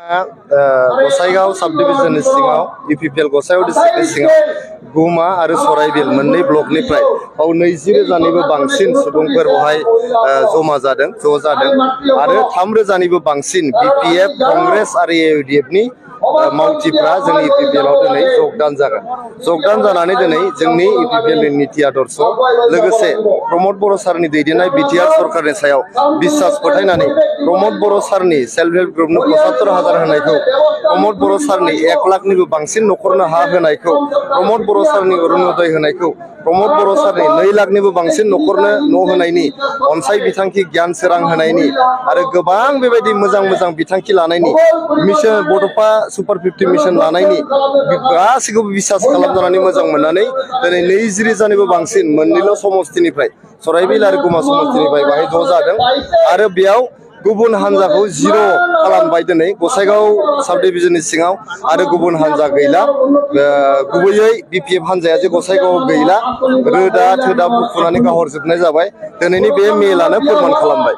गसाइगाव सब डिविजननि सिङाव इपिपिएल गसाइगाव डिस्ट्रिक्टनि सिङाव गुमा आरो सराइबिल मोननै ब्लकनिफ्राय 20,000निबो बांसिन सुबुंफोर बहाय जमा जादों आरो 3,000निबो बांसिन बिपिएफ कंग्रेस आरो एइउडिएफनि मावथिफ्रा जोंनि इपिपिएलआव दिनै जगदान जानानै दिनै जोंनि इपिपिएलनि नीति आदर्श लोगोसे प्रमोद बर' सारनि दैदेननाय बिटिआर सरकारनि सायाव बिश्वास फोथायनानै प्रमोद बर' सारनि सेल्फ हेल्प ग्रुपनो 75,000 होनायखौ प्रमोद बर' सारनि 1 लाखनिबो बांसिन न'खरनो हा होनायखौ प्रमोद बर' सारनि अरुणोदय होनायखौ प्रमोद बर' सारनि 2 लाखनिबो बांसिन न'खरनो न' होनायनि अनसाय बिथांखि गियान सोरां होनायनि आरो गोबां बेबायदि मोजां बिथांखि लानायनि मिशन बड'फा सुपार 50 मिशन लानायनि गासैखौबो बिश्वास खालामनानै मोजां मोननानै दिनै 20,000निबो बांसिन मोननैल' समस्तिनिफ्राय सराइबिल आरो गुमा समस्तिनिफ्राय बाहाय ज' जादों आरो बेयाव गुबुन हान्जाखौ जिर' खालामबाय दिनै गसाइगाव साब डिभिजननि सिङाव आरो गुबुन हान्जा गैला गुबैयै बिपिएफ हान्जाया जे गसाइगावआव गैला रोदा थोदा बुखुनानै गाहरजोबनाय जाबाय दिनैनि बे मेलानो फोरमान खालामबाय।